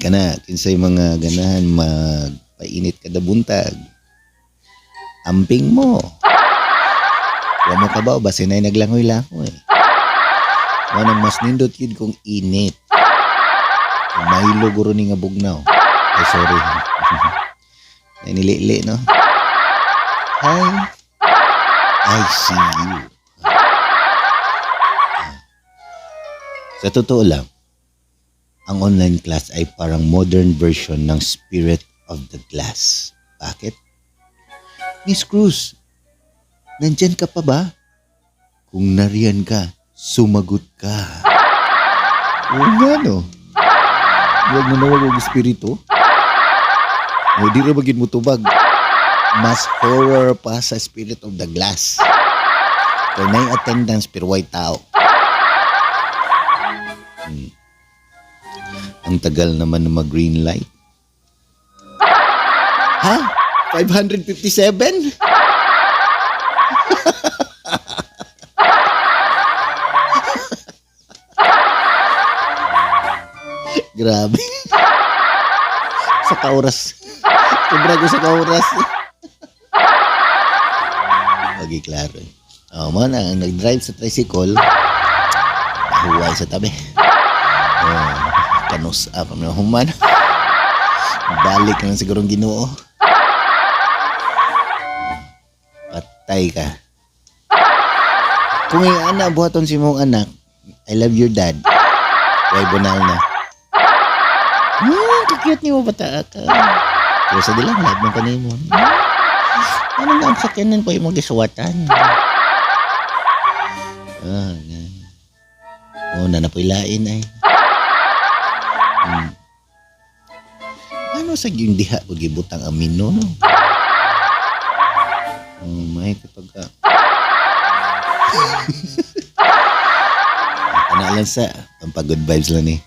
Kana kinsay mga ganahan magpainit kada buntag. Amping mo. Wa mo kabaw basin ay naglangoy-langoy. Mao nang mas nindot yun kung init. Kung mahilo guro ni nga bugnaw. Ay, sorry. Ay, nilili, no? Hi. I see you. Sa totoo lang, ang online class ay parang modern version ng Spirit of the Glass. Bakit? Miss Cruz, nandyan ka pa ba? Kung nariyan ka, sumagot ka. Oo nga, no? Huwag mo nawag og espiritu. O, di ra ba gyud mo tubag. Mas horror pa sa Spirit of the Glass. Kay naay attendance pero way tao. Ang tagal naman ng mag-green light. Ha? 557? Grabe. Sa kauras. Sobra ko sa kauras. Okay, klaro. Oh, mo na, ang nag-drive sa tricycle, huway sa tabi. Oh, kanus up na human. Balik na lang siguro ang Ginoo. Patay ka. Kung yung anak, buhaton si mong anak, "I love your dad." Way bunal na. Cute ni mo bata ka. Pero sa dilang, love mo ka nimo. Ano nga ang sakyanan po yung mga gisuwatan? Ah, nga. Oh, nanapoy lain ay. Ano sa yung diha pag gibutang amino, no? Oh, may kapag ka. Ana lang sa, pampag good vibes lang ni.